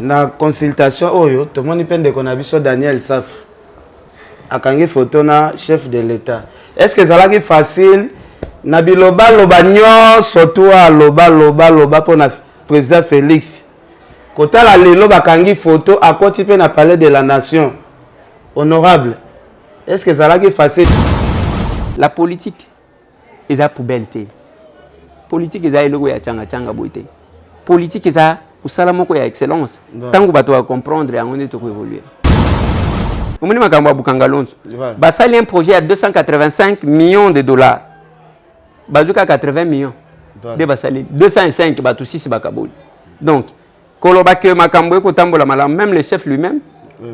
Na consultation oyo tomoni mpe ndeko na biso Daniel Safu akangi photo na chef de l'État. Est-ce que ezalaki facile na bilobaloba nyonso tu aloba loba loba mpo na président Félix kotala lelo bakangi photo akoti mpe na palais de la nation? Honorable, est-ce que ezalaki facile? La politique eza poubelle te. Politique eza eloko ya changa changa boye te. Politique eza mosala moko ya excellence. Ntango bato bacomprendre yango nde tokoévolue. Omoni makambo ya Bukanga Lonzo, basali un projet ya 285 millions de dollars, bazwi kaka 80 millions nde basali 205, bato 6 bakaboli. Donc koloba ke makambo ekotambola malamu, même le chef lui-même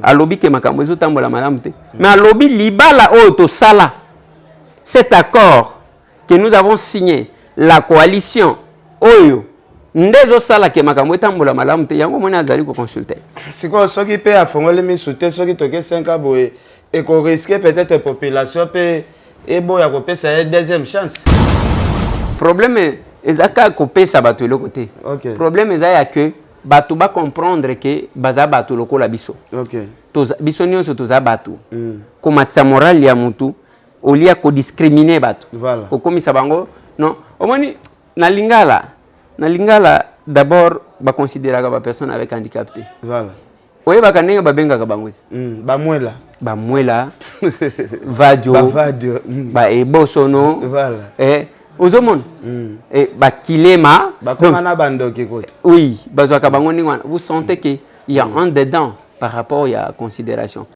alobi ke makambo ezotambola malamu te. Mais alobi libala oyo tosala, cet accord que nous avons signé, la coalition oyo nde ezosala ke makambo etambola malamu te. Yango omoni azali koconsulte. Sikoyo soki mpe afongoli misu te, soki toke 5 boye, ekorisquer peut-être population mpe eboya kopesa ye deuxième chance. Problème eza kaka kopesa bato eloko te. Problème eza ya ke bato bacomprendre ke baza bato lokola biso. Biso nyonso toza bato. Komatisa morale ya mutu olia kodiscriminer bato, kokomisa bango non. Omoni na lingala, na lingala d'abord baconsidéraka bapersonne avec handicap te. Oyebaka ndenge babengaka bango esi? Bamwela. Bamwela, vadio. Bavadio. Baebosono. Eh, ozomona, eh, bakilema. Bakoma na bandoki kote. Oui, bazwaka bango ndenge wana. Vous sentez que il y a un dedans par rapport ya considération.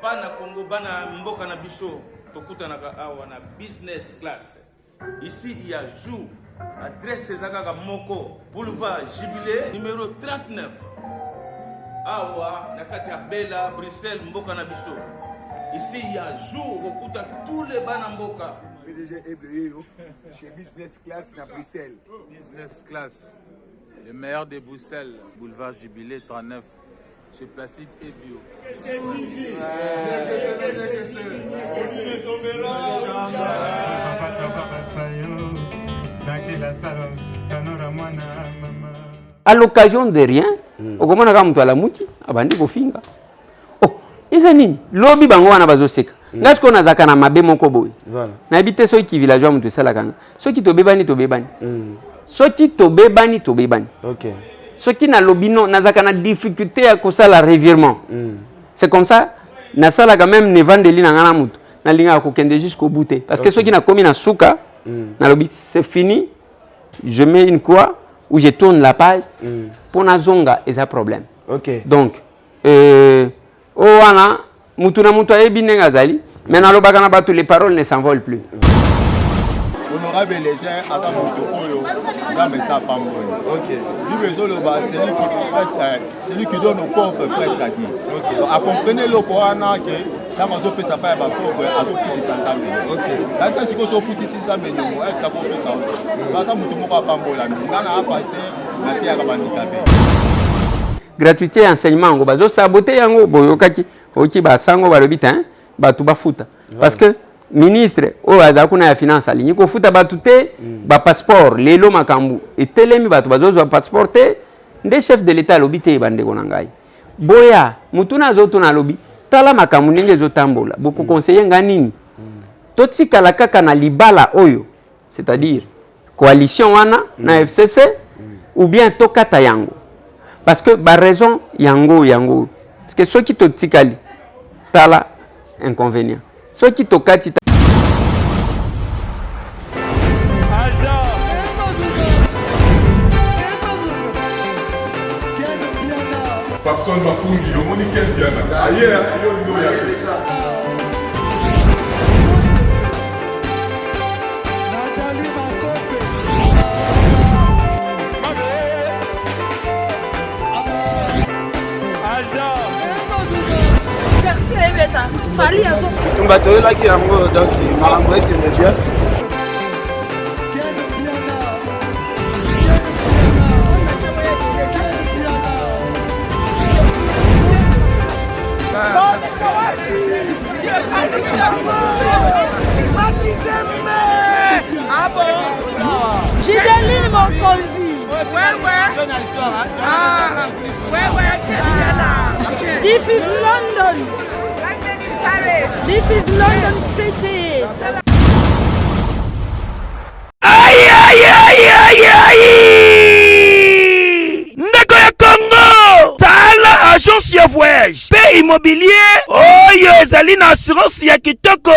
Bana Congo, bana mboka na biso, tokutanaka awa na business class. Ici il y a jour, adresse eza kaka moko, boulevard Jubilé numéro 39, awa na kati ya Bela Bruxelles, mboka na biso. Ici il y a jour, okokuta tous les bana mboka. PDG Ebreyo chez Business Class na Bruxelles. Business Class, le meilleur de Bruxelles, boulevard Jubilé 39, chez Placide Ebio. À l'occasion de rien, okomona kaka moto alamuki, abandi kofinga. Oh, eza nini? Lobi bango wana bazoseka. Ngai sikoyo nazalaka na mabe moko boye. Nayebi te soki villageois moto esalaka nga. Soki tobebani, tobebani. Soki tobebani, tobebani. Soki nalobi non, nazalaka na difficulté ya kosala revirement. C'est comme ça nasalaka même nevandeli na ngai na moto, nalingaka kokende jusqu'au bout te, parce que soki nakomi na suka, nalobi c'est fini, je mets une croix ou je tourne la page. Mpo nazonga eza problème. Donc oyo wana, mutu na mutu ayebi ndenge azali, mais nalobaka na bato, les paroles ne s'envolent plus. Honorable Léger aza moto oyo Nzambe esa apamboli. Bible ezoloba: celui qui prête, celui qui donne au pauvre prête à Dieu. Donc acomprendre eloko wana ke ntango azopesa pa ya bapauvre, azofutisa Nzambe. Kanisa sikoyo, so ofutisi Nzambe ndongo, est-ce akopesa yo? Aza moto moko apambolami. Nga na pasteur, nateyaka bahandicapé. Gratuité ya enseignement yango bazosaboter yango. Boyokaki, oyoki basango balobi te bato bafuta, parce que ministre oyo azala kuna ya finance alingi kofuta bato te bapasseport. Lelo makambo etelemi, bato bazozwa passeport te. Nde chef de l'État alobi te: bandeko na ngai, boya. Mutuna azotuna, alobi: tala makambo ndenge ezotambola, bokoconseiller nga nini? Totikala kaka na libala oyo, c'est-à-dire coalition wana na FCC, ou bien tokata yango? Parce que baraison yango yango, parce que soki totikali, tala inconvénient, soki tokati. Papson Makungi, omoni Ken Piana aye yo ndo ya te. Nathalie Makope. Tumba toyelaki yango, donc makambo ekende bien. Ken Piana. Ken Piana. Ken Piana. Ah bon? Mokonzi. Ah. This is London. This is London City. Aïe, aïe, aïe, aïe, aïe! Ndeko ya Congo! Tala agence ya voyage pe immobilier oyo ezali na assurance ya kitoko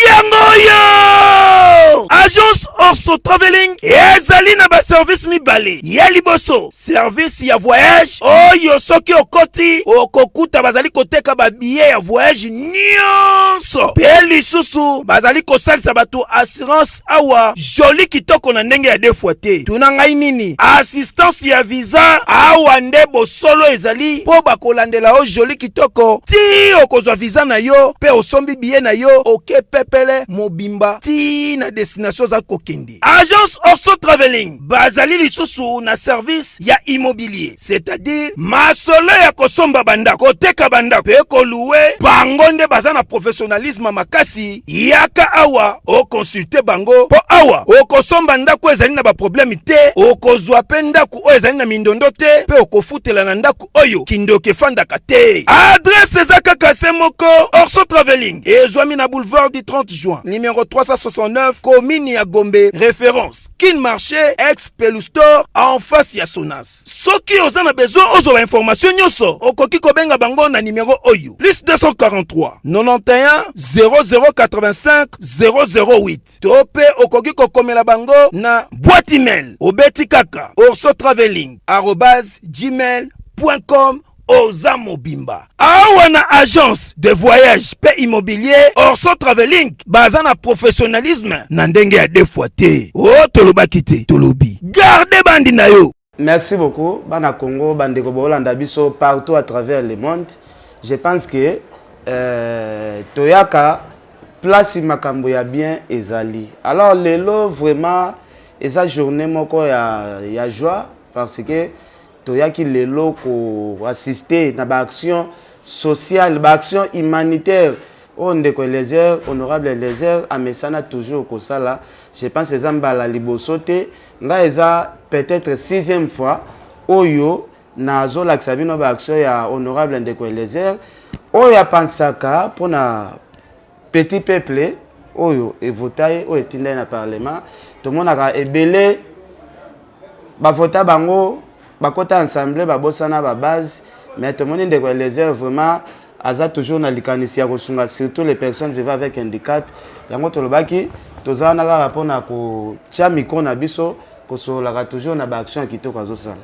yango oyo! Agence Orso Traveling ezali na ba service mibale. Ya liboso, service ya voyage oyo soki okoti okokuta bazali koteka ba billet ya voyage nyonso mpe lisusu bazali kosalisa bato assurance awa joli kitoko na ndenge ya deux fois te. Tuna ngai nini assistance ya visa awa nde bosolo ezali mpo bakolandela yo joli kitoko ti okozwa visa na yo mpe osombi billet na yo oke pepele mobimba ti na destination oza kokende. Agence Orso Travelling bazali lisusu na service ya immobilier, c'est-à-dire masolo ya kosomba bandako, koteka bandako mpe koluwe. Bango nde baza na professionnalisme makasi. Yaka awa okonsulte bango, mpo awa okosomba ndako ezali na baproblème te, okozwa mpe ndako oyo ezali na mindondo te, mpe okofutela na ndako oyo kindoki efandaka te. Adresse eza kaka se moko, Orso Travelling ezwami na boulevard du 30 juin numero 369, commune ya Gombe, référence Kin Marché ex Pelustore en face ya Sonas. Soki oza na besoin ozwa ba information nyonso, okoki kobenga bango na numero oyo plus 243 91 0085 008 to mpe okoki kokomela bango na boîte email obeti kaka orsotraveling arobase gmail com. Oza mobimba awa na agence de voyage pe immobilier Orso Travelling baza na professionnalisme na ndenge ya deux fois te. O tolobaki te, tolobi. Garde bandi na yo. Merci beaucoup bana Congo, bandeko bolanda biso partout à travers le monde. Je pense que euh, toyaka place makambo ya bien ezali. Alors lelo vraiment eza journée moko ya, ya joie parce que toyaki lelo ko assister na ba action sociale, ba action humanitaire oyo ndeko Eliezer, honorable Eliezer amesana toujours kosala. Je pense eza mbala liboso te, ngai eza peut-être sixième fois oyo nazolakisa bino ba action ya honorable ndeko Eliezer oyo apansaka mpona petit peuple oyo evota ye, oyo etinda ye na parlement. Tomonaka ebele bavota bango bakota ensemble babosana ba base, mais tomoni ndeko Eliezer vraiment aza toujours na likanisi ya kosunga surtout les personnes vivant avec handicap. Yango tolobaki toza wana kaka mpona kotia micro na biso kosololaka toujours na ba action ya kitoko azosala.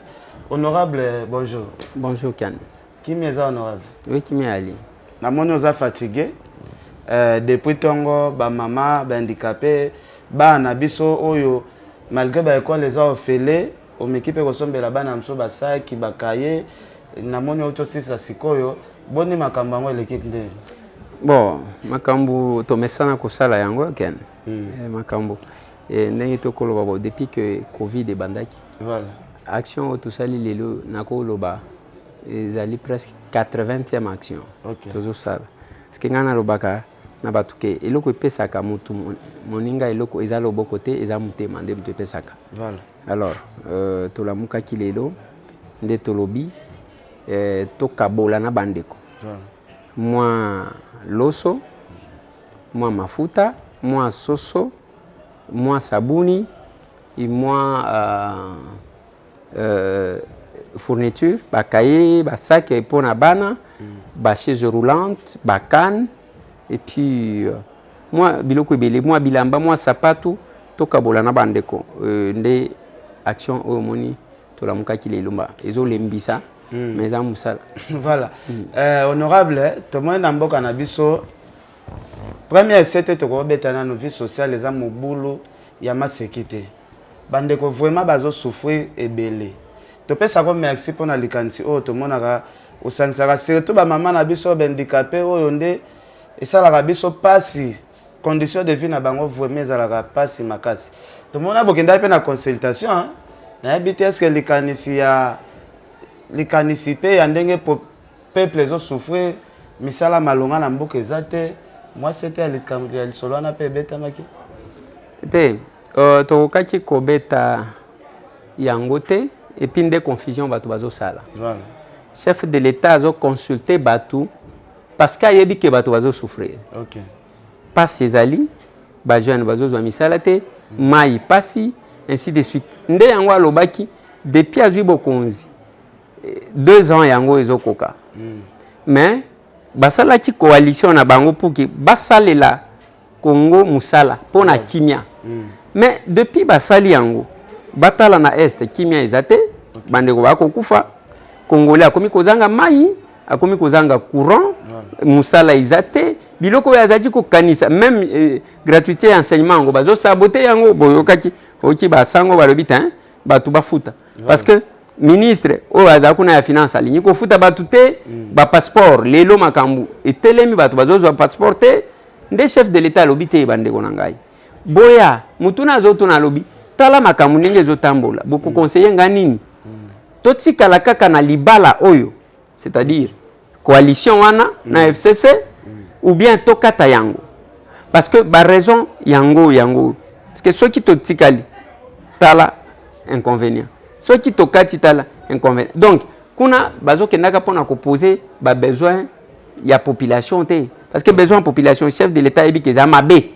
Honorable, bonjour. Bonjour Ken. Kimi eza honorable? Oui, kimi ali. Namoni oza fatigué. Depuis tongo ba mama ba handicapé bana na biso oyo malgré ba école eza ofele omeki mpe kosombela bana mosusu basaki bakaye. Namoni oyo tosisa sikoyo, boni makambo yango eleki ndenge? Bon, makambo tomesana kosala yango Ken. Makambo ndenge tokoloba bo depuis que Covid ebandaki. Voilà. Action oyo tosali lelo nakoloba ezali presque 80e action. Okay. Tozosala. Parce que ngai nalobaka na bato ke eloko epesaka motu moninga eloko eza loboko te, eza motema nde moto epesaka. Voilà. Alors, tolamukaki lelo nde tolobi tokabola na bandeko. Voilà. Mwa loso, mwa mafuta, mwa soso, mwa sabuni, mwa fourniture, ba cahier, ba sac pour na bana, ba chaise roulante, ba canne, et puis moi biloko ebele, moi bilamba, moi sapatu, tokabola na bandeko. Nde action oyo moni tolamukaki lelo mba ezolembisa, mais eza mosala. Voilà. Honorable, tomoni na mboka na biso première sete tokobeta nano vie sociale eza mobulu ya maseki te. Bandeko vraiment bazo souffrir ebele. Topesako merci mpona likanisi oyo tomonaka osangisaka surtout ba mama na biso ba handicapé oyo nde esalaka biso pasi, condition de vie na bango vraiment ezalaka pasi makasi. Tomona bokendaki mpe na consultation, hein? Nayebi te est-ce que likanisi ya likanisi mpe ya ndenge peuple ezo souffrir misala malonga na mboka eza te, mwasi ete ya likambo ya lisolo wana mpe ebetamaki te. Tokokaki kobeta Yango te, et puis nde confusion bato bazosala. Voilà. Chef de l'État azo consulter bato parce que ayebi ke bato bazo souffrir. Okay. Pasi ezali, ba jeunes bazozwa misala te, mai pasi, ainsi de suite. Nde yango alobaki depuis azwi bokonzi 2 ans yango ezokoka. Mais basalaki coalition na bango pour que basalela Congo musala mpo na kimia. Mais depuis basali yango, batala na est kimia eza te, bandeko bakokufa, Congolais akomi kozanga mai, akomi kozanga courant, musala eza te, biloko oyo azalaki kokanisa même gratuité ya enseignement yango bazosabote yango. Boyokaki oyoki basango balobi te bato bafuta parce que ministre oyo azala kuna ya finance alingi kofuta bato te. Bapasseport lelo makambo etelemi, bato bazozwa passeport te. Nde chef de l'État alobi te, bandeko na ngai, boya mutuna azotuna, alobi tala makambo ndenge ezotambola, bokoconseiller nga nini? Totikala kaka na libala oyo, c'est-à-dire coalition wana na FCC, ou bien tokata yango? Parce que baraison yango yango, parce que soki totikali, tala inconvénient, soki tokati, tala inconvénient. Donc kuna bazokendaka mpona kopose babesoin ya population te, parce que besoin ya population, chef de l'État ayebi ke eza mabe.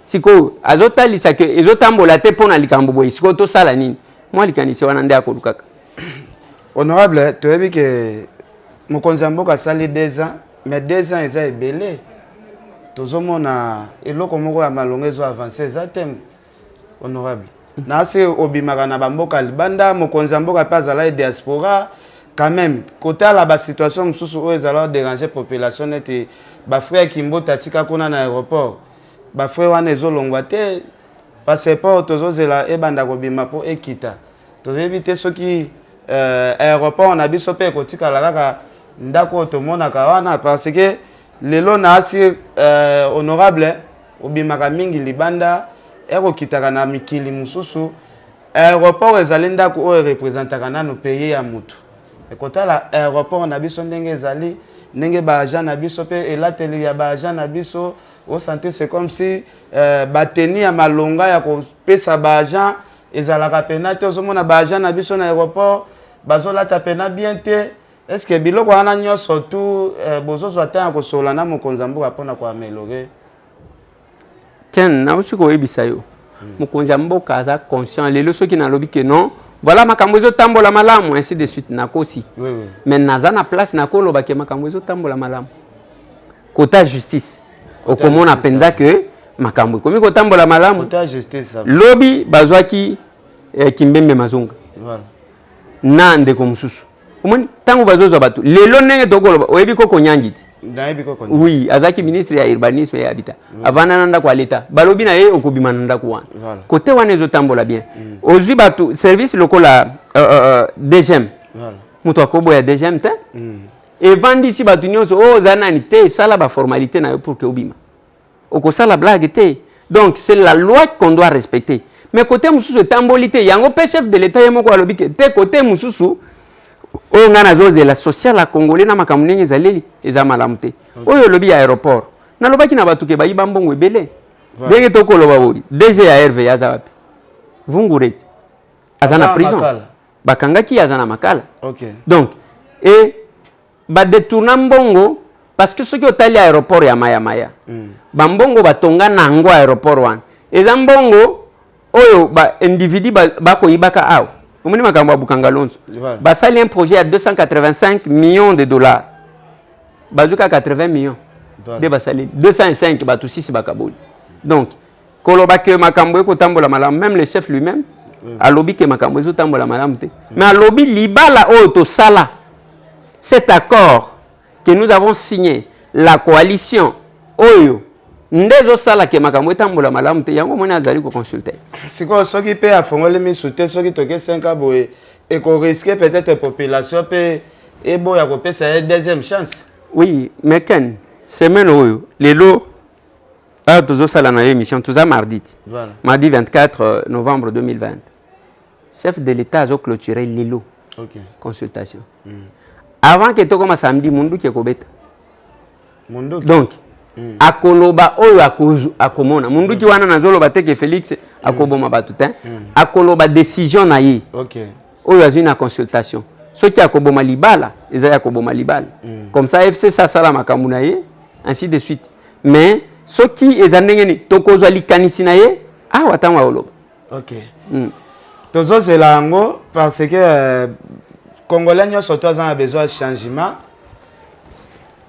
Sikoyo azotalisa ke ezotambola te mpo na likambo boye, sikoyo tosala nini? Mwa likanisi wana nde akolukaka. Honorable, toyebi ke mokonzi ya mboka asali 2 ans, mais 2 ans eza ebele, tozomona eloko moko ya malongo ezo avance eza te. Honorable, nasi obimaka na bamboka libanda, mokonzi ya mboka mpe azalaki diaspora quand même. Kotala basituation mosusu oyo ezala déranger population, neti bafrais ya kimbota tika kuna na aéroport, bafrais wana ezolongwa te, passeport tozozela ebanda kobima mpo ekita. Toyebi te soki aéroport na biso mpe ekotikala kaka ndako oyo tomonaka wana, parce que lelo na asi honorable, obimaka mingi libanda, ekokitaka na mikili mosusu, aéroport ezali ndako oyo erepresentaka nano pays ya mutu. Ekotala aéroport na biso ndenge ezali, ndenge baagent na biso mpe elateli ya baagent na biso osanté, c'est comme si bateni ya malonga ya kopesa baagent ezalaka pena te. Ozomona baagent na biso na aéroport bazolata pena bien te. Est ce que biloko wana nyonso tu bozozwa ntango ya kosolola na mokonzi ya mboka mpona koaméliorer? Ken, nauti koyebisa yo, mokonzi ya mboka aza conscient. Lelo soki nalobi ke non, voilà, makambo ezotambola malamu, ainsi de suite, nakosi. Mais naza na place nakoloba ke makambo ezotambola malamu. Kota justice, okomona mpenza ke makambo ekomi kotambola malamu. Kota justice. Lobi bazwaki Kimbembe Mazonga na ndeko mosusu. Omoni ntango bazozwa bato lelo ndenge tokoloba, oyebi koko Nyangi ti? Nayebi koko. Oui, azalaki ministre ya urbanisme ya habitat, avanda na ndako ya leta, balobi na ye okobima na ndako wana. Kote wana ezotambola bien. Ozwi bato service lokola DGM, moto akoboya DGM te. Evandisi bato nyonso oyo oza nani te, esala baformalité na yo pour ke obima, okosala blague te. Donc c'est la loi qu'on doit respecter. Mais côté mosusu etamboli te, yango mpe chef de l'État ye moko alobi ke te, côté mosusu oyo ngai nazozela social ya Congolais na makambo ndenge ezaleli eza malamu te. Oyo olobi ya aéroport, nalobaki na bato ke bayiba mbongo ebele. Ndenge tokoloba boye, DG ya RVA aza wapi? Vungureti aza na prison, bakangaki, aza na Makala. Donc e badetourna mbongo, parce que soki otali aéroport ya Mayamaya, bambongo batonga nango aéroport wana eza mbongo oyo baindividu bakoyibaka awa. Omoni makambo ya Bukanga Lonzo, basali un projet ya 285 millions de dollars, bazwi kaka 80 millions nde basali 205, bato 6 bakaboli. Donc koloba ke makambo ekotambola malamu, même le chef lui-même alobi ke makambo ezotambola malamu te. Mais alobi libala oyo tosala, cet accord que nous avons signé, la coalition oyo nde ezosala ke makambo etambola malamu te. Yango omoni azali koconsulte. Sikoyo soki mpe afongoli misu te, soki toke 5 boye, ekorisquer peut-être population mpe eboya kopesa ye deuxième chance. Oui, mais Ken, semaine oyo lelo awa tozosala na yo émission, toza mardi ti mardi 24 novembre 2020, chef de l'État azoclôturer lelo consultation. Avant ke tokoma samedi, munduki ekobeta. Munduki. Donc Akoloba oyo akomona munduki wana. Nazoloba te ke Félix akoboma bato te. Akoloba décision na ye oyo azwi na consultation. Soki akoboma libala, eza ya koboma libala. Comme ça FCC asala makambo na ye, ainsi de suite. Mais soki eza ndenge nini, tokozwa likanisi na ye awa ntango akoloba. Ok. Tozozela yango parce que Congolais nyonso to aza na besoin ya changement.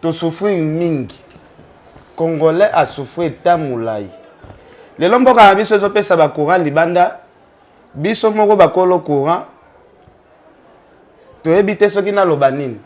Tosouffrir mingi, Congolais asouffrir ta molai. Lelo mboka na biso ezopesa bacourant libanda, biso moko bakolo courant toyebi te soki naloba nini.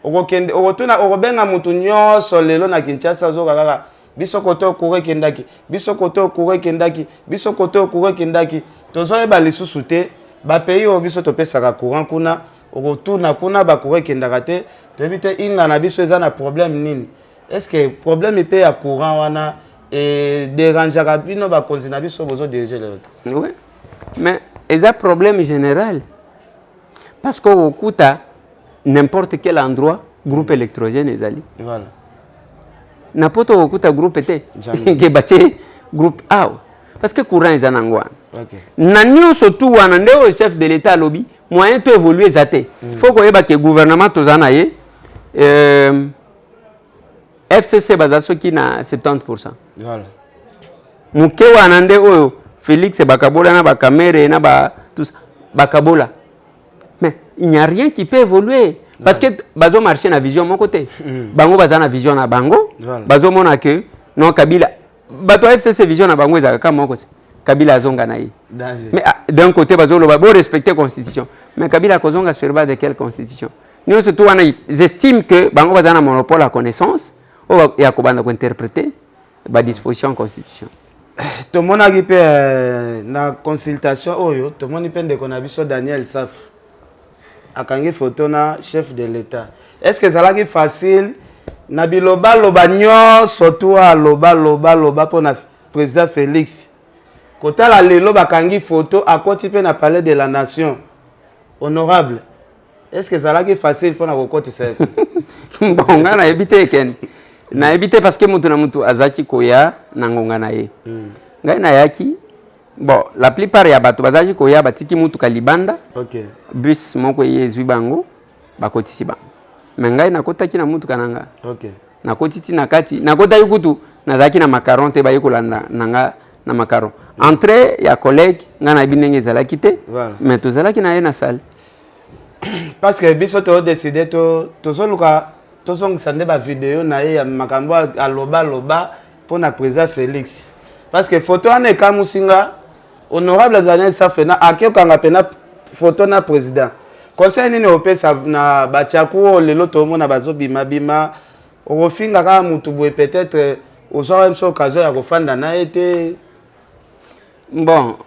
Okokende, okotuna, okobenga mutu nyonso lelo na Kinshasa, ozoka kaka biso kote courant ekendaki, biso kote courant ekendaki, biso kote courant ekendaki. Tozoyeba lisusu te bapays oyo biso topesaka courant kuna. Okotuna kuna, bacourant ekendaka te. Toyebi te inga na biso eza na problème nini. Est ce que problème mpe ya courant wana ederangeaka bino bakonzi na biso bozodirige lelo te? Oui, mais eza problème général, parce que okokuta n'importe quel endroit groupe électrogène ezali. Na poto okokuta groupe te ke batie groupe awa, parce que courant eza nango wana. Na nyonso tu wana nde oyo chef de l'État alobi, moyen to évolue eza te. Faut koyeba ke gouvernement toza na ye, FCC baza soki na 70. Moke wana nde oyo Félix bakabola na baKamerhe na ba tout ça, bakabola, mais il n'y a rien qui peut évoluer parce que bazo marcher na vision moko te. Bango baza na vision na bango. Bazomona ke non, Kabila, bato ya FCC, vision na bango ezalaka kaka moko se Kabila azonga na ye. Mais ah, d'un côté bazoloba bo respecter constitution, mais Kabila akozonga sur base de quelle constitution? Nyonso tu wana, ils estiment que bango baza na monopole ya connaissance oyo ya kobanda kointerpréter badisposition constitution. Tomonaki mpe na consultation oyo, tomoni mpe ndeko na biso Daniel Safu akangi photo na chef de l'État. Est ce que ezalaki facile na bilobaloba nyonso tu aloba loba loba mpona président Félix? Kotala lelo bakangi photo, akoti mpe na Palais de la Nation. Honorable, est ce que ezalaki facile mpona kokotisa ye? Bon, ngai nayebi te, ekende, nayebi te, parce que motu na motu azalaki koya na ngonga na ye. Ngai nayaki, bon, la plupart ya bato bazalaki koya, batiki mutuka libanda. Bus moko eye, ezwi bango, bakotisi bango, mais ngai nakotaki na mutuka na nga. Nakoti ti na kati, nakotaki kutu nazalaki na macaron te, baye kolanda na nga na macaron. Entrée ya collègue, ngai nayebi ndenge ezalaki te. Mais tozalaki na ye na salle. Parce que biso todécider tozoluka tozongisa nde bavideo na ye ya makambo alobaloba mpona président Félix, parce que photo wana ekamusi nga. Honorable Daniel Safu na akokanga mpena photo na président. Conseil nini opesa na batiaku oyo lelo tomona bazobimabima, okofinga kaka mutu boye, peut-être ozwaka biso occasion ya kofanda na ye te? Bon,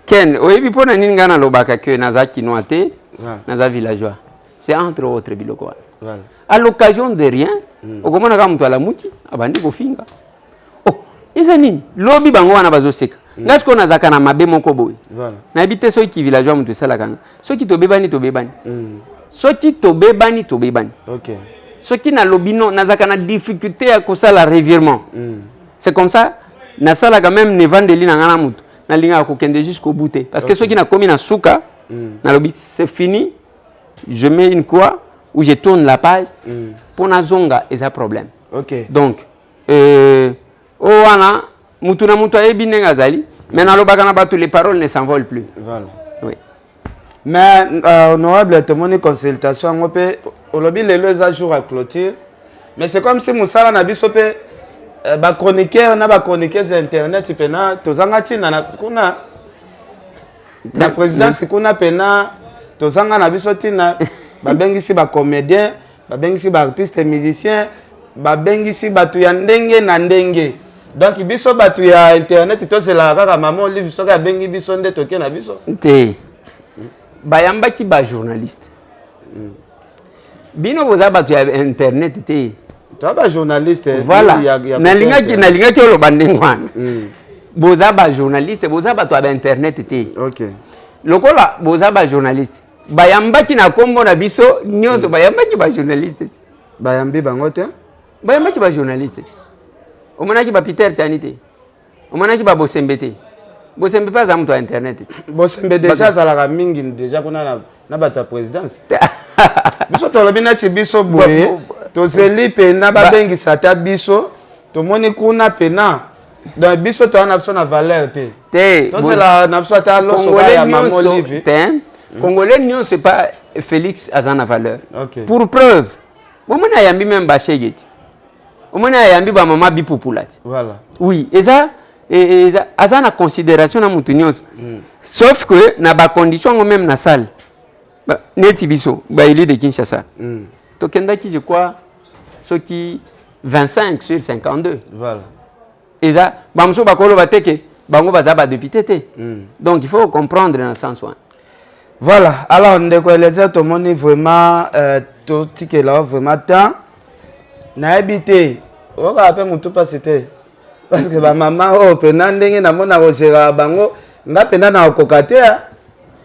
Ken, oyebi mpo na nini ngai nalobaka ke naza Kinois te, naza villageois? C'est entre autres biloko wana. À l'occasion de rien, okomona kaka moto alamuki, abandi kofinga. Oh, eza nini? Lobi bango wana bazoseka. Ngai sikoyo nazalaka na mabe moko boye. Nayebi te soki villageois moto esalaka nga. Soki tobebani, tobebani. Soki tobebani, tobebani. Soki nalobi non, nazalaka na difficulté ya kosala revirement. C'est comme ça nasalaka même nevandeli na ngai na motu, nalingaka kokende jusqu'au bout te, parce que soki nakomi na suka, nalobi c'est fini, je mets une croix ou je tourne la page. Mpo nazonga eza problème. Donc oyo wana, mutu na mutu ayebi ndenge azali, mais nalobaka na bato, les paroles ne s'envolent plus. Oui. Mais honorable, tomoni consultation yango mpe olobi lelo eza jour ya clôture, mais c'est comme si mosala na biso mpe bachroniqueur na bachroniqueuse ya internet mpena tozanga ntina na kuna na présidence kuna, mpena tozanga na biso ntina. Babengisi bacomédien, babengisi baartiste musicien, babengisi bato ya ndenge na ndenge. Donc biso bato ya internet tozelaka kaka mama Olive soki abengi biso nde toke na biso? Te, bayambaki bajournaliste. Bino boza bato ya internet te. Toza bajournaliste. Voilà, nalingaki nalingaki oloba ndenge wana. Boza bajournaliste, boza bato ya bainternet te. Lokola boza bajournaliste, bayambaki na nkombo na biso nyonso, bayambaki bajournaliste te. Bayambi bango te. Bayambaki ba journaliste te. Omonaki ba Peter Tiani te. Omonaki ba Bosembe te. Bosembe mpe aza moto ya internet te. Bosembe déjà azalaka mingi déjà kuna na, na bato ya présidence. Biso tolobi neti biso boye tozeli pena babengisa ata biso tomoni kuna pena donc biso toza na biso na valeur te. Te. Tozela na biso ata loso ya mama Olive. Te. Congolais nyonso epa Félix aza na valeur. Okay. Pour preuve, bomoni ayambi meme bashege ti. Omoni ayambi ba mama bipupula ti. Voilà. Oui, eza eza aza na considération na mutu nyonso. Sauf que na ba condition yango même na salle. Ba, neti biso ba élu de Kinshasa. Tokendaki je crois soki 25 sur 52. Voilà. Eza ba mosusu bakoloba te ke bango baza ba député te. Donc il faut comprendre na sens wana. Voilà, alors ndeko Eliezer tomoni vraiment euh, totikela vraiment temps nayebi te okaka mpe motu mpasi te parce que bamama oyo mpena ndenge namona kogéraka bango nga mpena nakokoka te.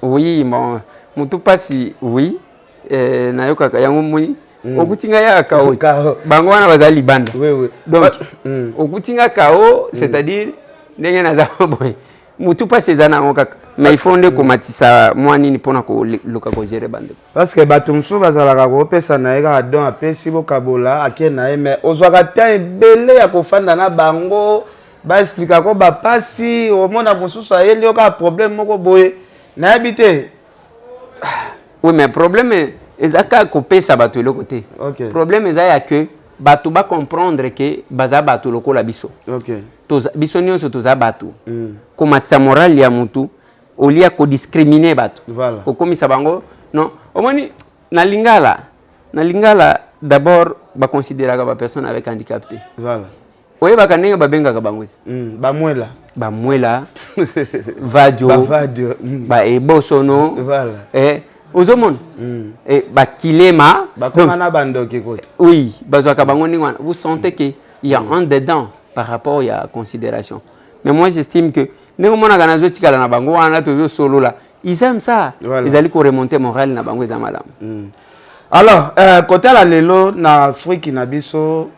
Oui, bon, motu mpasi oui, eh, nayokaka yango moni okuti ngai yaka kao bango wana bazali libanda. Oui, oui. Donc okuti nga kao, c'est-à-dire ndenge naza boye mutu mpasi eza nango kaka, mais il faut nde komatisa mwa nini mpona koluka kogérer bandeko. Parce que bato mosusu bazalaka kopesa na ye kaka don, apesi bokabola ake na ye, mais ozwaka temps ebele ya kofanda na bango, baexplikako bapasi, omona mosusu ayeli yo kaka problème moko boye, nayebi te. Oui, mais problème eza kaka kopesa bato eloko te. Okay. Problème eza ya ke bato bacomprendre ke baza bato lokola biso. Okay. Toza, biso nyonso toza bato. Komatisa morale ya mutu olia kodiscrimine bato. Voilà. Kokomisa bango non. Omoni na lingala, na lingala d'abord baconsidéraka bapersonne avec handicap te. Voilà. Oyebaka ndenge babengaka bango esi? Bamwela. Bamwela, vadio, Bavadio. Baebosono. Voilà. Eh, ozomona eh, bakilema. Bakoma na bandoki kote. Oui, bazwaka bango ndenge wana. Vous sentez que il y a un dedans par rapport ya considération. Mais moi j'estime que ndenge omonaka nazotikala na bango wana tozosolola, ils aiment ça. Voilà. Ezali koremonter morale na bango, eza malamu. Alors kotala lelo na Afrique na biso,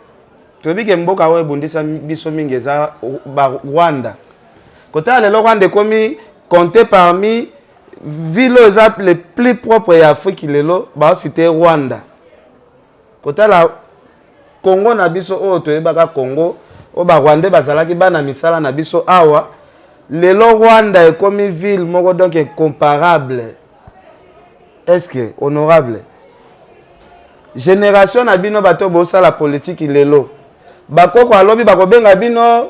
toyebi ke mboka oyo ebundisa biso mingi eza ba Rwanda. Kotala lelo Rwanda ekomi compté parmi ville oyo eza le plus propre ya Afrique. Lelo baocité Rwanda. Kotala Congo na biso oyo toyebaka, Congo oyo barwandais bazalaki bana misala na biso awa, lelo Rwanda ekomi ville moko donc incomparable. Est-ce que honorable, génération na bino bato bosala politiki lelo, bakoko alobi bakobenga bino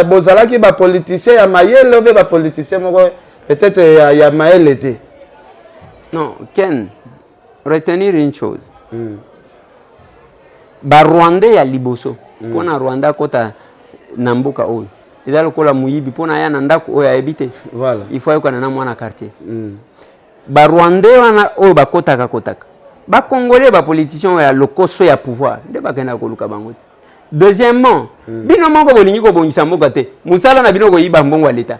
bozalaki bapoliticien ya mayele obe bapoliticien moko peut-être ya mayele te? Non, Ken, retenir une chose. Barwandais ya liboso, mpona Rwanda akɔta na mboka oyo eza lokola moyibi mpona aya na ndako oyo ayebi te. Voilà. Il faut ayokana na mwana quartier. Barwandais wana oyo bakɔtaka kotaka, bacongolais bapoliticien oyo ya lokoso ya pouvoir nde bakendaka koluka bango te. Deuxièmement, bino moko bolingi kobongisa mboka te, mosala na bino koyiba mbongo ya leta.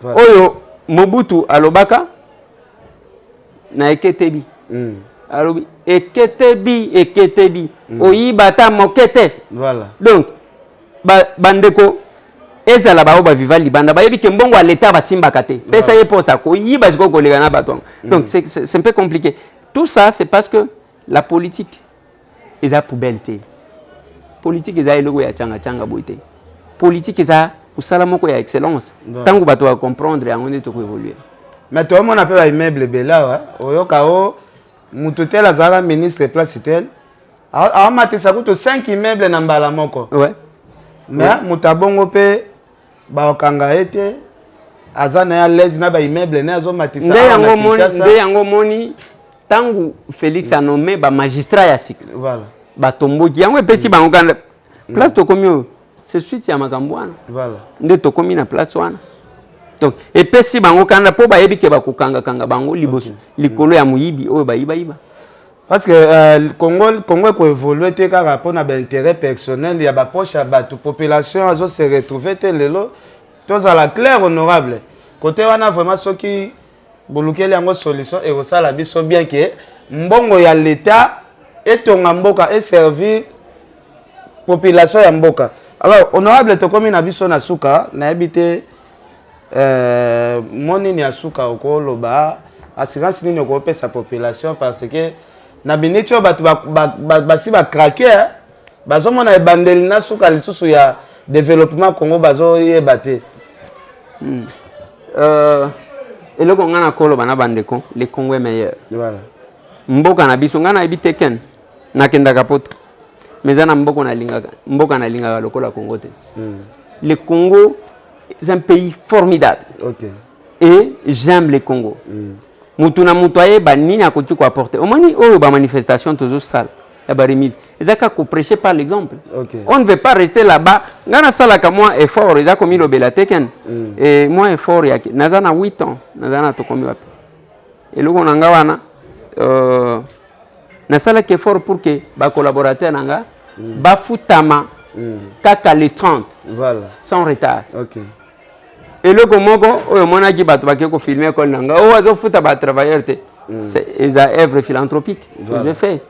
Voilà. Oyo Mobutu alobaka na eketebi, alobi eketebi eketebi, oyiba ata moke te. Voilà. Donc bandeko ezala bao baviva libanda bayebi ke mbongo ya leta basimbaka te, pesa ye poste akoyiba sikoyo koleka na bato yango. Donc c'est un peu compliqué tout ça. C'est parce que la politique eza poubelle te. Politique eza eloko ya tianga-tianga boye te. Politique eza mosala moko ya excellence. Ntango bato bacomprendre yango nde tokoévolue. Mais toomona mpe baimmeuble ebele awa, oyoka o motu tel azalaka ministre place tel, aomatisa kutu 5 immeuble na mbala moko. Mais moto abongo mpe bakokanga ye te, aza na ye à l'aise na baimmeuble ne azomatisa nde awa yango na moni Kinshasa. Nde yango moni ntango Félix anommé bamagistrat ya sika, batomboki yango epesi bango kanda. Place tokomi oyo, c'est suite ya makambo wana nde tokomi na place wana. Donc epesi bango kanda mpo bayebi ke bakokangakanga bango liboso likolo ya moyibi oyo bayibayiba. Parce que Congo ekoévolue te kaka mpona baintérêt personnel ya bapoche ya bato, population azo se retrouve te. Lelo tozala clair, honorable, côté wana vraiment soki bolukeli yango solution ekosala biso bien ke mbongo ya leta etonga mboka, eservir population ya mboka. Alors honorable, tokomi na biso na suka, nayebi te mo nini ya suka okoloba, assurance nini okopesa population, parce que na miniti oyo bato basi bacraquer, bazomona ebandeli na suka lisusu ya développement Congo bazoyeba te. Eloko ngai nakoloba na bandeko, le Congo est meilleur. Voilà. Mboka na biso, ngai nayebi te, ken nakendaka poto, mais eza na mboka nalingaka, mboka nalingaka lokola Congo te. Le Congo est un pays formidable et j'aime le Congo. Mutu na mutu ayeba nini akoki koapporter. Omoni oyo bamanifestation tozosala ya baremise, eza kaka koprêcher par l'exemple. On ne veut pas rester là-bas. Ngai nasalaka mwa effort, eza komilobela te, ken mwa effort yake naza na 8 ans, naza na tokomi wapi eloko na nga wana, nasalaki effort pour que bacollaborateur na nga bafutama kaka le 30 sans retard. Eloko moko oyo omonaki bato bake kofilmer ekole na nga oyo azofuta batravailleur te, eza œuvre philanthropique que je fais.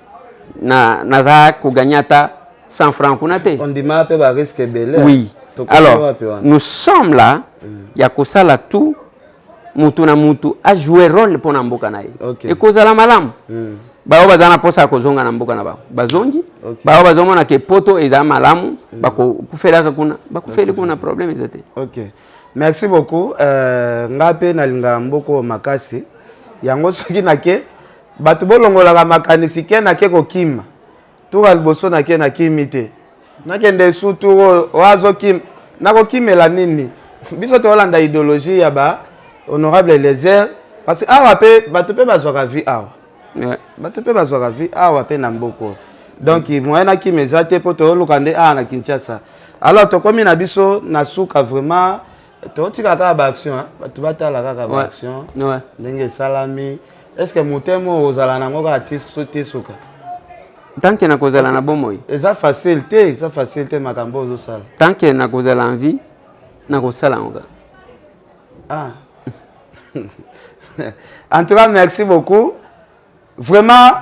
Na naza kogagner ata 100 francs kuna te. Ondima mpe barisque ebele. Oui. Alors nous sommes là ya kosala tout, mutu na mutu ajouer rôle mpo na mboka na ye. Ekozala malamu. Bao baza na mposa ya kozonga na mboka na bango bazongi, bao bazomona ke poto eza malamu, bakokufelaka kuna, bakufeli kuna, problème eza te. Ok, merci beaucoup. Nga mpe nalingaka mboka oyo makasi yango. Soki nake, bato bolongolaka makanisi ke nake kokima tuka liboso, nake nakimi te, nakende su tour oyo oyo azokima, nakokimela nini? Biso toolanda idéologie ya ba honorable Eliezer, parce que awa mpe bato mpe bazwaka vie awa. Bato mpe bazwaka vie awa mpe na mboka oyo, donc moyen nakima eza te, mpo toyoluka nde awa na Kinshasa. Alors tokomi na biso na suka. Vraiment totika kaka baaction, bato batala kaka baaction ndenge esalami. Est ce que motema oyo ozala nango kaka ti suka? Tant que nakozala na bomoi. Eza facile te, eza facile te makambo ozosala. Tant que nakozala en vie, nakosala yango kaka. Ah. En tout cas, merci beaucoup. Vraiment,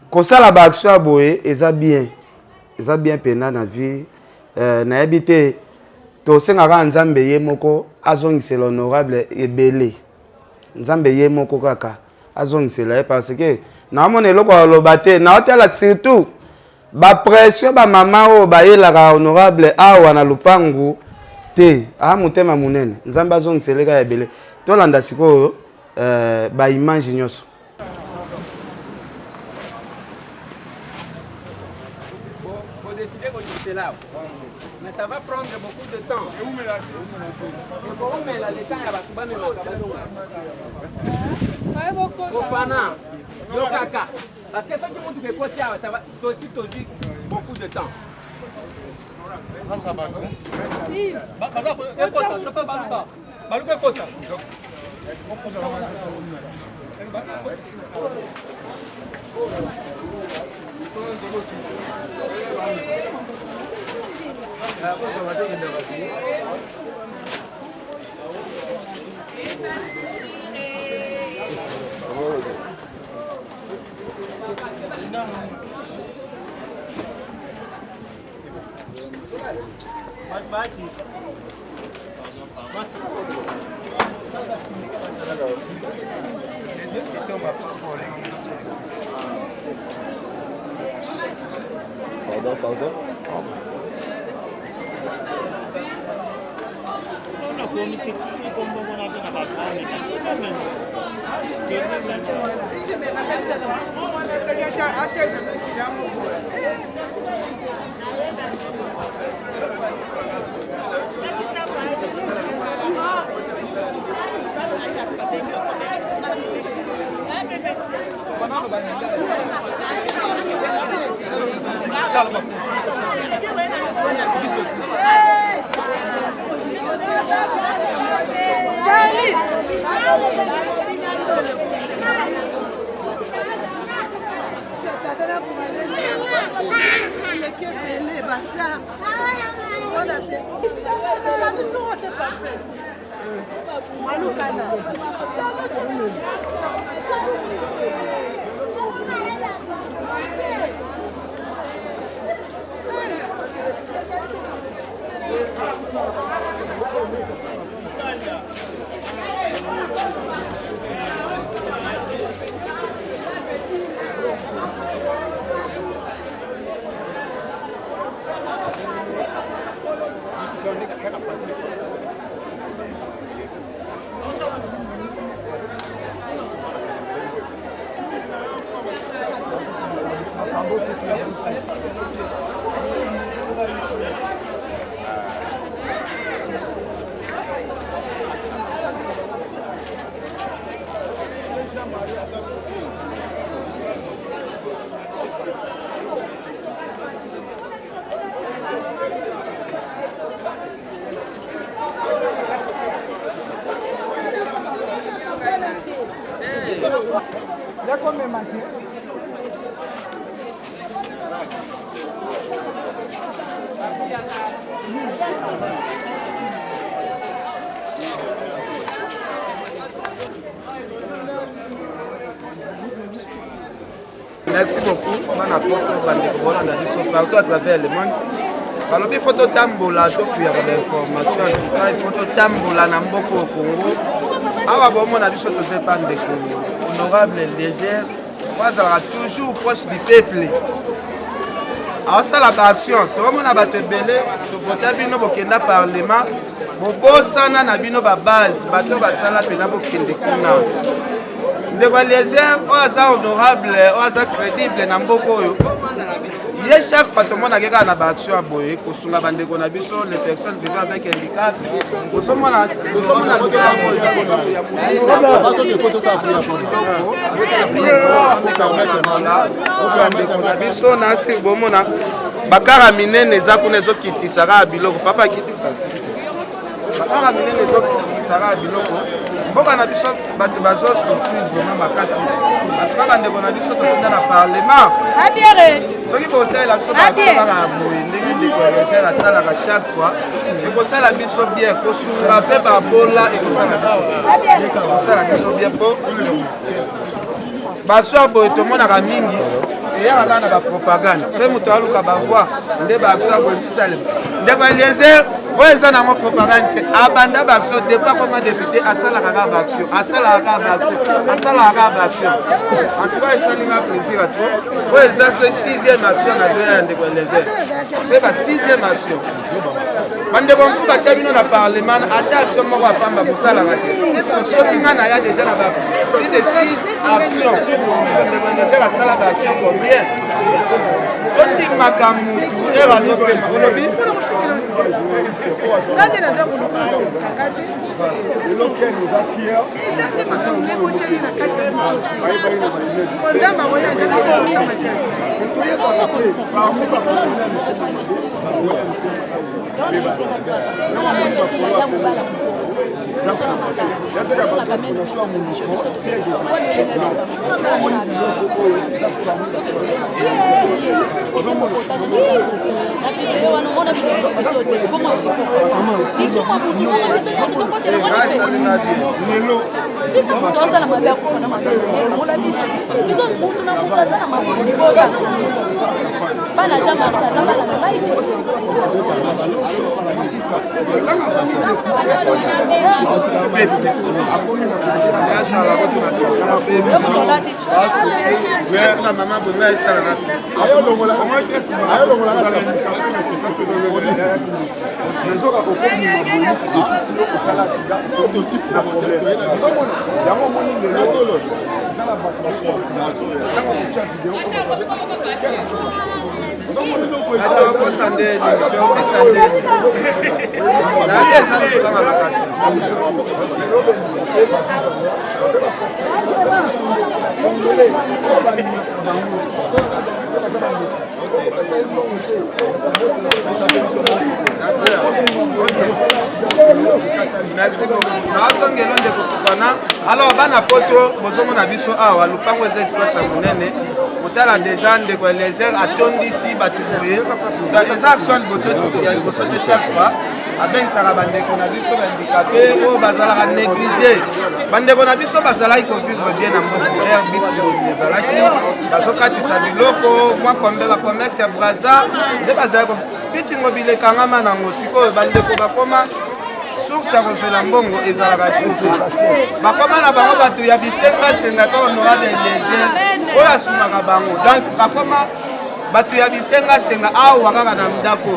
kosala baaction ya boye eza bien, eza bien mpena na vie. Nayebi te, tosengaka Nzambe ye moko azongisela honorable ebele, Nzambe ye moko kaka azongisela ye, parce que naomona eloko aloba te. Naotala surtout bapression bamama oyo bayelaka honorable awa na lupangu te. Aa, motema monene, Nzambe azongisela kaka ebele. Tolanda sikoyo baimage nyonso. Là. Mais ça va prendre beaucoup de temps. Et le temps ya bato bamemaka bazonga. Kofana, yo kaka. Parce que soki mutuka ekoti awa, ça va tosi tozwi beaucoup de temps. Baluka ekota. Pardon, pardon. Charlie! ekomema te. Merci beaucoup bana poto bandeko bolanda biso partout à travers le monde balobi fo totambola tofuyaka bainformation en tout cas ifo totambola na mboka oyo congo awa bomona biso toza epa ndeko honorable eliezer po azalaka toujours proche du peuple aosala baaction tokomona bato ebele tovota bino bokenda parlement bobosana na bino babase bato basala mpena bokende kuna ndeko eliezer oyo aza honorable oyo aza crédible na mboka oyo ye chaque fois tomonaki kaka na baaction ya boye kosunga bandeko na biso les personnes vivant avec handicap ozomona bandeko na biso nasi bomona bakara minene eza kuna ezokitisa kaka biloko papa akitisa bakara minene ezokitisa kaka biloko mboka na biso bato bazosouffrir vraiment makasi atuka bandeko na biso totinda na parlement soki bosalela biso baaction kaka ya boye ndenge ndeko eliezer asalaka chaque fois ekosala biso bien kosunga mpe babola ekosala biso ekosala biso bien mpo baaction ya boye tomonaka mingi eyaka kaka na bapropagande soki moto aluka bavoi nde baaction ya boye esalema ndeko eliezer oyo eza nango propagande te abanda baaction depuis akoma député asalaka kaka baaction asalaka kaka baaction asalaka kaka baaction en tout cas esali nga plaisir ya trop oyo eza so sixième action nazoya ya ndeko eliezer soki ba sixième action bandeko mosusu batya bino na parlement ata action moko ya pamba bosalaka te soki nga naya deja na ba plus de 6 action ndeko eliezer asala ba action combien tondimaka mutu ere azopema olobi nga nde naza koluka te eza nde makambo ndenge otya ye na kati ya nzambe akoya eza Tika moto asala mabe akufa na mabe na ye longola biso biso mutu na mutu aza na libota bana jean marc aza bana na ngai te Yango omoni lelo eza na bato tokosa nde tokosa nde nayebi eza lobanga makasi. Merci beaucoup. Nazongelo ndeko Fofana. Alors bana poto bozomona biso awa lupango eza espace ya monene. Kotala deja ndeko Eliezer atondisi bato boye. Donc eza action ya liboso te chaque fois. Abengisaka bandeko na biso ba handicapé oyo bazalaka négligé. Bandeko na biso bazalaki kovivre bien na mboka air bit ezalaki bazokatisa biloko mwa kombe ba commerce ya Brazza nde bazalaki bitingo bilekangama nango sikoyo bandeko bakoma source ya kozwela mbongo ezalaka susu bakoma na bango bato ya bisengasenga mpe honorable eliezer oyo asungaka bango donc bakoma bato ya bisengasenga awa kaka na ndako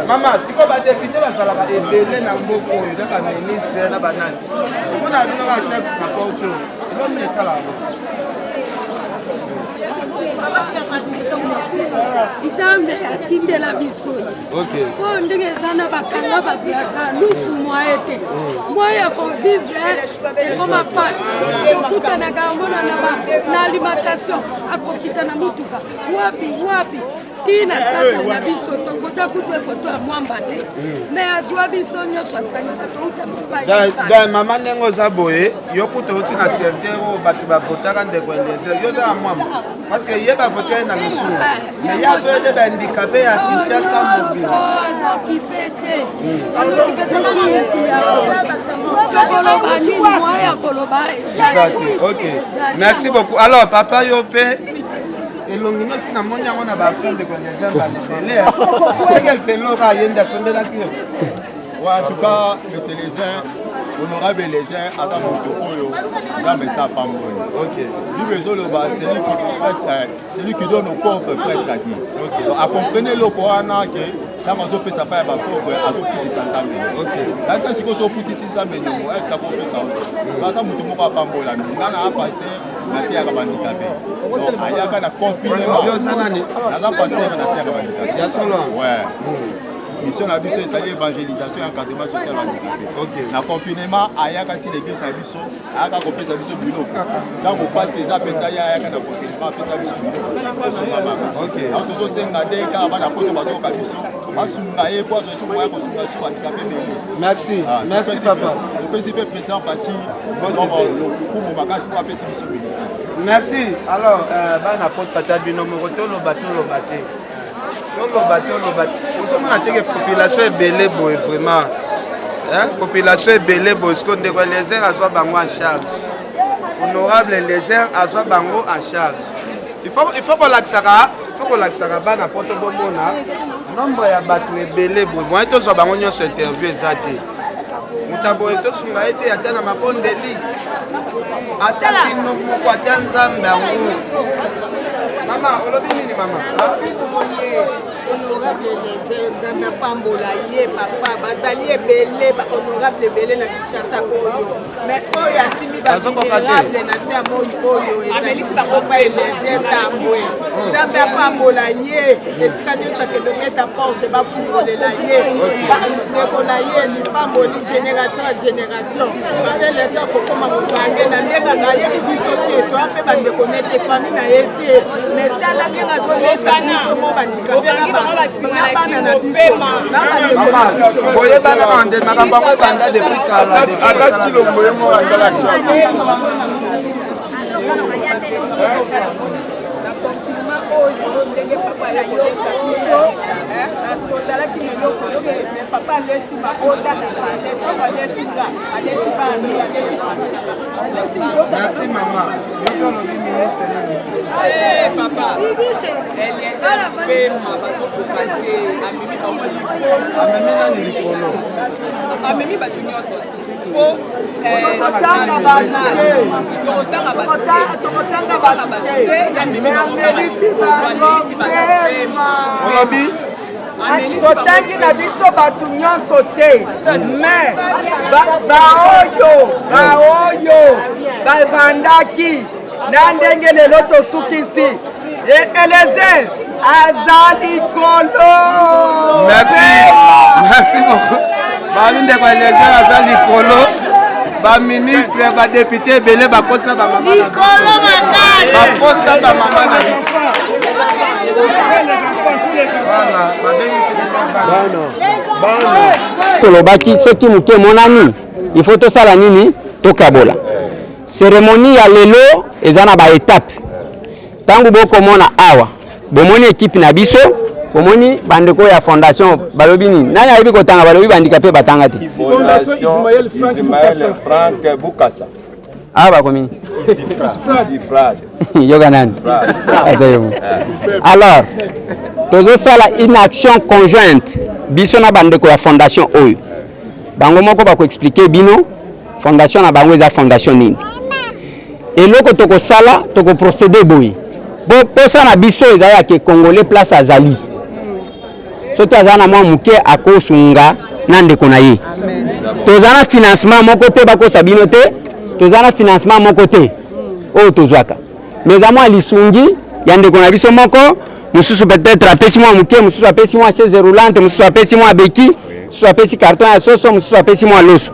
mama sikoyo badepute bazalaka ebele na mboka oyo na baministre na banani omona bino kaka chef na porte oyo eloni esalaka. Nzambe atindela biso ye oyo ndenge eza na bakanga bato ya za lufu mwaye te mwaye ya kovivre ekoma pasi kokutanaka yango na alimentation akokita na motuka wapi wapi. Ti na centre na biso tovota kutu ekoto ya mwamba te hmm. mais azwa biso nyonso asangisa touta bipai. Mama ndenge oza boye yo kutu outi na secteur oyo bato bavotaka ndeko Eliezer, yo oza ya mwamba parce que ye bavote ye na lokulu mais ye azoyede bahandikape ya Kinshasa mobile azokipe te hmm. azokipe te na mutu ya tokoloba nini mwa ya koloba eza te. Ok, merci beaucoup. Alors papa, yo mpe elongi nosi namoni yango na baaction ndeko Eliezer balebele seke velora ye nde asombelaki yo. Ouais, en tout cas, monsieur Eliezer, honorable Eliezer, aza moto oyo Nzambe esi apamboli. Bible ezoloba celui qui prête, euh, celui qui donne au pauvre prête à Dieu. Okay. Donc, acomprenez eloko wana ke ntango azopesa pa ya bapauvre azofutisa Nzambe. Kanisa sikoyo soki ofutisi Nzambe ndongo, est-ce akopesa yo? Aza moto moko apambolami. Nga na pasteur nateyaka bandikape. Donc ayaka na confinement. Naza pasteur nateyaka bandikape. Ya solo. Ouais. Mission na biso ezali évangélisation ya encadrement social ya handicapé. Na confinement ayaka ti l'église na biso, ayaka kopesa biso biloko. Ntango mpasi eza mpenza ye ayaka na confinement apesa biso biloko tosungamaka. Donc tozosenga nde kaka bana poto bazoyoka biso basunga ye po azwa biso moya kosunga biso handicapé ebele. Merci, merci papa. Topesi mpe président Fatshi lokumu makasi po apesi biso ministère. Merci. Alors euh, bana poto ata bino moko toloba toloba te. Toloba toloba ozomona teke population ebele boye vraiment hein? Population ebele boye siko ndeko Eliezer azwa bango en charge, honorable Eliezer azwa bango en charge. Il faut, il faut kolakisaka, il faut kolakisaka bana poto bomona nombre ya bato ebele boye moye tozwa bango nyonso interview eza te. Moto aboye tosunga ye te ata na mabondeli ata bino moko ata nzambe yango. Mama olobi nini mama? Honorable Eliezer, Nzambe apambola ye papa. Bazali ebele ba honorable ebele na Kinshasa oyo, mais oyo asimbi ba vulnérable na se ya moi oyo ezali papa Eliezer Tambwe. Nzambe apambola ye esika nyonso akende obeta porte bafungolela ye ndeko na ye lipamboli génération ya génération. Papa Eliezer akokoma mobange na ndenge ayebi biso te, toya mpe bandeko ne te, famille na ye te, mais tala ndenge azolesa biso mo bandikape na bana na biso na bandeko na biso. Boyebana na nde makambo yango ebanda depuis kala. Ata Tshilombo ye moko asalaki. Na confinement oyo ndenge papa aye kolesa biso, tozalaki na eloko te, mais papa alesi mabota ebale. Ntango alesi nga, alesi bana, alesi famille, alesi libota. Merci mama. Yo olobi ministre nini? Papa Eliezer pema bazokoka te, amemi bango likolo. Amemi nani likolo? Amemi bato nyonso po tokotanga bato te, tokotanga bato te, mais amelisi bango pema. Olobi Totangi na biso bato nyonso te, mais baoyo baoyo babandaki na ndenge lelo tosukisi, Eliezer aza likolo. Merci, merci beaucoup. Babi ndeko Eliezer aza likolo. Baministre, badepute ebele bakosa bamama na biso, bakosa bamama na biso. Voilà, babengisi sika bana. Tolobaki soki moke emonani, il faut tosala nini? Tokabola. Cérémonie ya lelo eza na ba étape. Ntango bokomona awa, bomoni ekipe na biso, bomoni bandeko ya fondation balobi nini? Nani ayebi kotanga? Balobi bandika mpe batanga te. Fondation Ismaël Frank Ismaël Frank Bukasa. Awa bakomi Isifrad. Yoka nani? Alors tozosala une action conjointe biso na bandeko ya fondation oyo. Bango moko bakoexplike bino fondation na bango eza fondation nini. Eloko tokosala, tokoprocede boye. Po posa na biso eza ya ke Congolais place azali, soki aza na mwa moke akosunga na ndeko na ye. Toza na financement moko te, bakosa bino te, toza na financement moko te oyo tozwaka, mais eza mwa lisungi ya ndeko na biso moko. Mosusu peut-être apesi mwa moke, mosusu apesi mwa chaise roulante, mosusu apesi mwa beki, mosusu apesi carton ya soso, mosusu apesi mwa loso.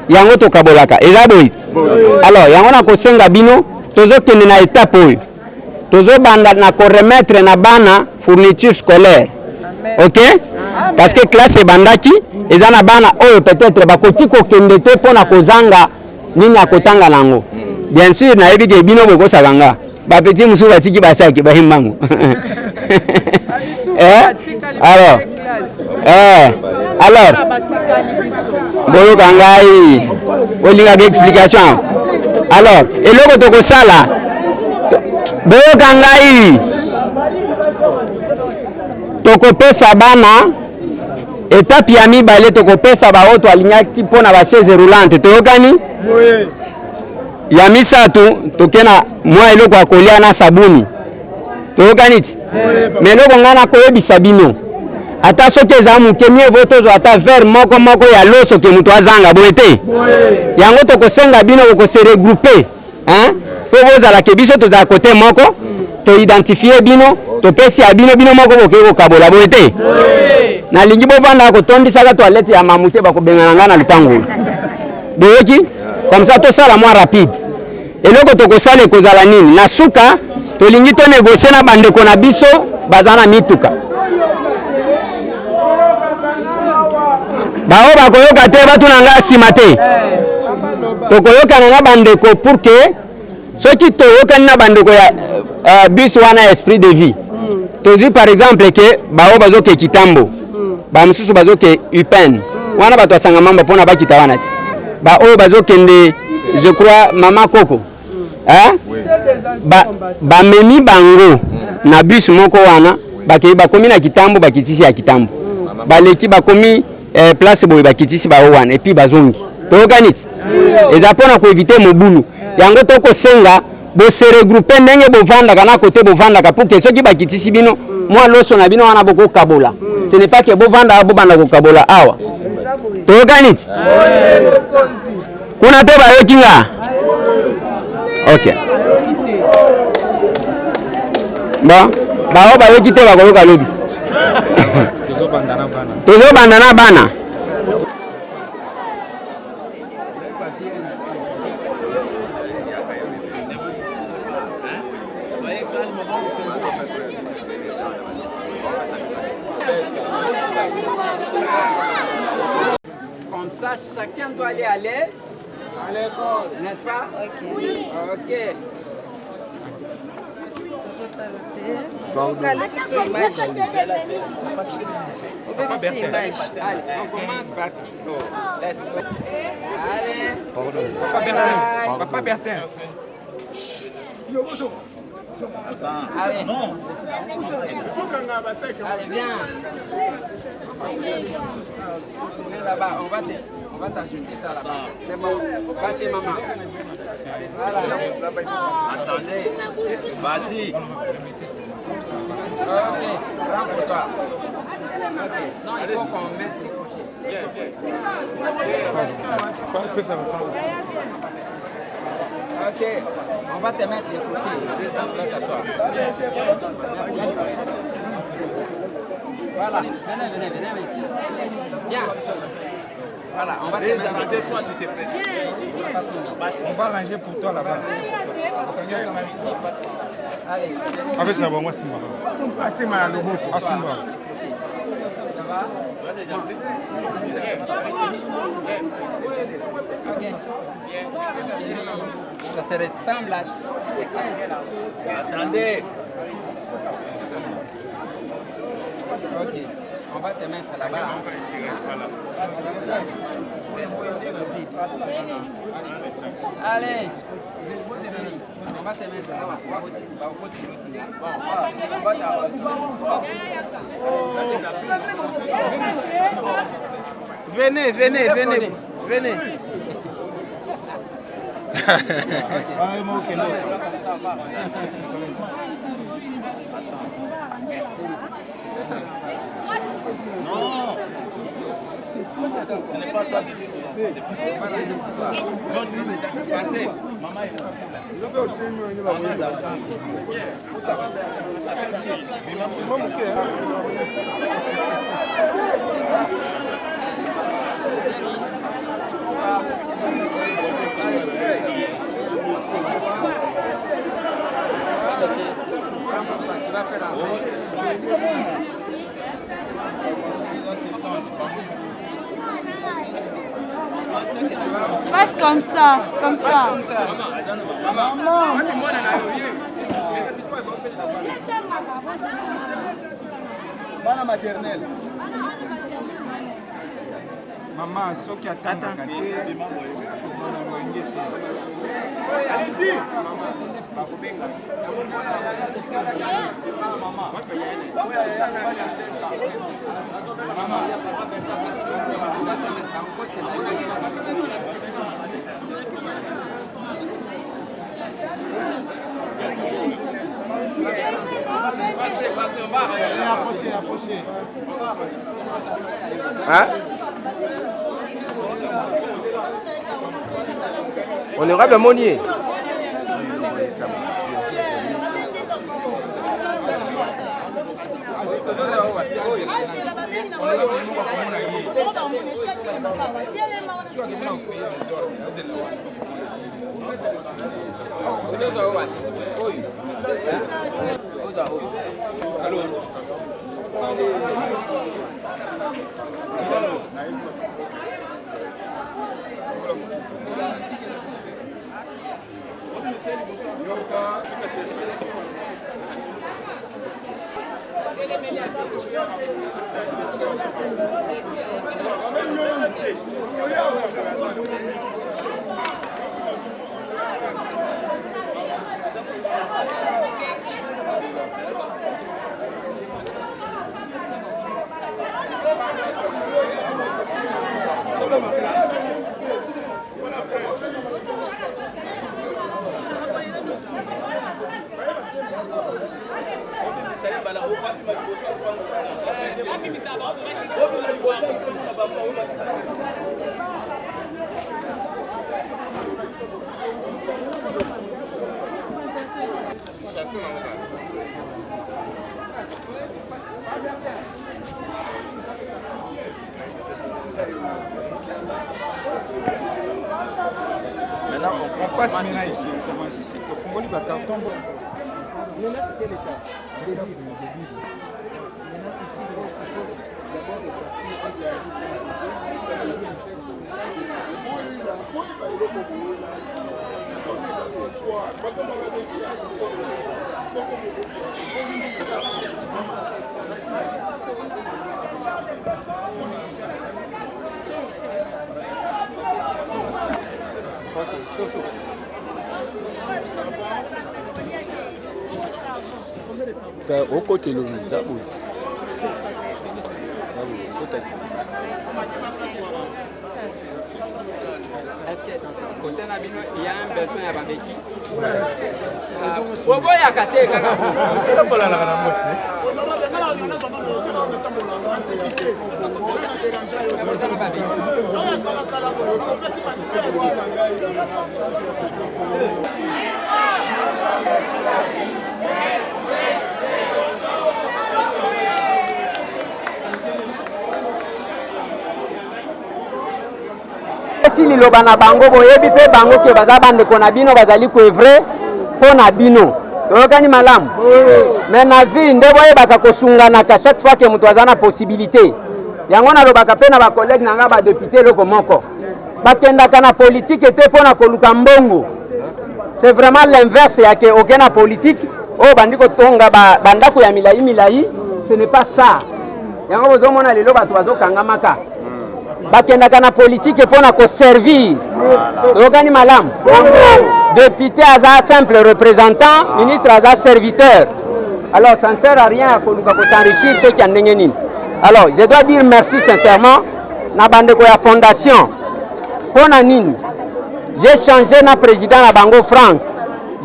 Yango tokabolaka, eza boye. Alors yango nakosenga bino, tozokende na etape oyo. Tozobanda na koremettre na bana fourniture scolaire. Ok? Parce que classe ebandaki, eza na bana oyo peut-être bakoki kokende te mpo na kozanga nini ya kotanga na yango. Bien sûr, nayebi ke bino bokosaka nga. Ba petit mosusu batiki basaki baye mbangu. Eh? Alors, eh, alors, boyoka ngai, olingaka explication. Alors, eloko tokosala, boyoka ngai, tokopesa bana etape ya mibale, tokopesa baoyo twalingaki mpo na ba chaise roulante, toyokani? Ya misato toke na mwa eloko ya kolia na sabuni, toyokani ti? Me eloko ngai nakoyebisa bino, ata soki eza moke, mieux vaut tozwa ata verre moko moko ya loso ke moto azanga, boye te? Yango tokosenga bino bokose regrouper, hein? Fo bozala ke biso tozala kote moko, toidentifie bino, topesi ya bino, bino moko bokoki kokabola, boye te? Nalingi bovanda kotondisaka toilette ya mamu te, bakobengana ngai na lupango. Boyoki? Comme ça tosala mwa rapide. Eloko tokosala ekozala nini? Na suka tolingi to négocier na bandeko na biso baza na mituka. Baoyo bakoyoka te batuna ngai nsima te. Tokoyokana na bandeko pour que soki toyokani na bandeko ya bus wana esprit de vie. Tozwi par exemple ke baoyo bazoke Kitambo, ba mosusu bazoke UPN, wana bato asanga mamba mpona bakita wana ti. Ba oyo bazokende, je crois mama koko, hein? Bamemi bango na bus moko wana, bakei bakomi na Kitambo, bakitisi ya Kitambo, baleki bakomi place boye, bakitisi bao wana et puis bazongi. Toyokani ti? Eza mpona koevite mobulu. Yango tokosenga bose regroupe ndenge bovandaka na kote bovandaka, pour que soki bakitisi bino mwa loso na bino wana bokokabola. Ce n'est pas que bovanda bobanda kokabola awa. Toyokani ti? Kuna mpe bayoki nga? Ok. Bon, bao bayoki te bakoyoka lobi. Tozobanda na bana. Comme ça, chacun doit aller à l'école, n'est-ce pas? Oui. Ok. Allez, on commence par qui? Oh, laisse. Allez. Pardon. Papa Bertin. Papa Bertin. Allez. Allez, viens. Viens là-bas, on va t'ajouter ça là-bas. C'est bon. Va chez maman. Voilà. Attendez. Vas-y. Ok, prends pour toi. Ok. Non, il faut qu'on mette les crochets. Viens, viens. Ok, on va te mettre les crochets. Tu vas t'asseoir. Merci. Voilà, venez, venez, venez ici. Viens. Voilà, on va te mettre les crochets. Tu te présentes. On va ranger pour toi là-bas. Allez. Avec ça, moi, Simba. Simba, le mot. Simba. Ça va? Ok. Ça se ressemble à... Attendez. Ok, on va te mettre là-bas. Allez. On va te mettre là-bas. Venez, venez, venez, venez. Non. Ce n'est pas toi qui Non, tu es déjà santé. Maman est Passe comme ça, comme ça. Bana maternelle. Mama soki atangaka te kozala loyenge te. Allez-y. Bakobenga. Passez, passez, on va Approchez, approchez. Hein? Honorable Monier. Maintenant, on, on passe maintenant ici, on commence ici. Tofongoli ba carton. Maintenant, c'est quel état Des livres. Des livres. Maintenant, ici, il faut d'abord repartir Ok, soso. Okota elongi eza boye okota Est-ce que côté na bino il y a un besoin ya babeki boboyaka te kaka esi liloba na bango boyebi mpe bango ke baza bandeko na bino bazali koevre mpo na bino toyokani malamu me na vie nde boyebaka kosunganaka chaque fois ke moto aza na possibilité yango nalobaka mpe na bakolege na ngai badepute eloko moko bakendaka na politike te mpo na koluka mbongo c'est vraiment l'inverse ya ke oke na politike oyo bandi kotonga bandako ya milai milai ce n'est pas ça yango bozomona lelo bato bazokangamaka bakendaka na politike mpo na koservir toyokani malamu député aza simple représentant ministre aza serviteur alors ça ne sert à rien ya koluka kosenrichir soki ya ndenge nini alors je dois dire merci sincèrement na bandeko ya fondation mpo na nini j'ai changé na président na bango frank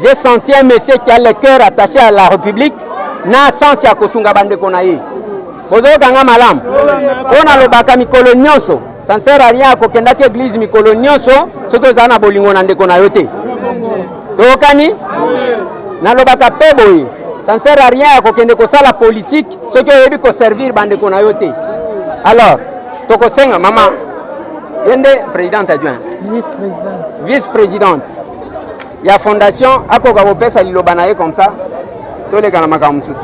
j'ai senti un monsieur qui a le cœur attaché à la république na sens ya kosunga bandeko na ye bozoyoka nga malamu mpo nalobaka mikolo nyonso ça ne sert à rien akokendaki eglise mikolo nyonso soki ozala na bolingo na ndeko na yo te toyokani nalobaka mpe boye ça ne sert à rien ya kokende kosala politique soki oyebi koservir bandeko na yo te alors tokosenga mama ye nde présidente adjoint vice présidente ya fondation akoka kopesa liloba na ye comme ça toleka na makambo mosusu.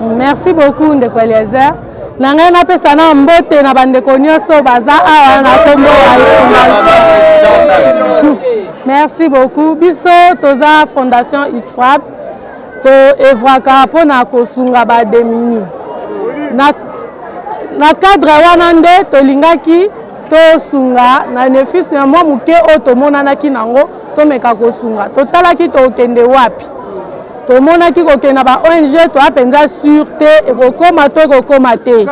Merci beaucoup ndeko Eliezer. Na ngai napesa na mbote na bandeko nyonso baza awa na kombo ya fondation. Merci beaucoup. Biso toza fondation ISFRAP to evraka mpona kosunga ba démunis. Na, na cadre wana nde tolingaki tosunga na nefisi ya mwa moke oyo tomonanaki nango tomeka kosunga. Totalaki tokende wapi? Tomonaki kokende na ba ONG toya mpenza sur te ekokoma to ekokoma te.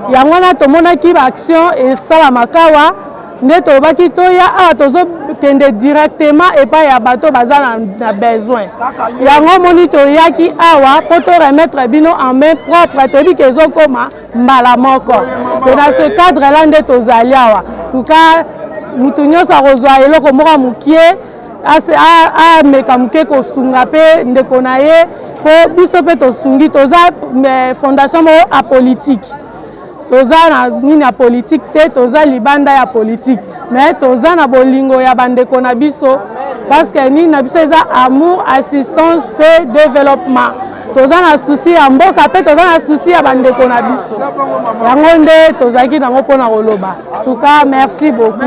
Yango wana tomonaki ba action esalamaka awa nde tolobaki toya awa tozokende directement epai ya bato baza na, na besoin. Yango omoni toyaki awa mpo to remettre bino en main propre, toyebi ke ezokoma mbala moko. C'est dans ce cadre là nde tozali awa. En tout cas moto nyonso akozwa eloko moko ya mokie ameka moke kosunga mpe ndeko na ye mpo biso mpe tosungi. Toza fondation moko apolitique, toza na nini ya politique te, toza libanda ya politique, mais toza na bolingo ya bandeko na biso parce que nini na biso eza amour, assistance mpe développement. Toza na souci ya mboka mpe toza na souci ya bandeko na biso. Yango nde tozalaki nango mpona koloba. En tout cas merci beaucoup.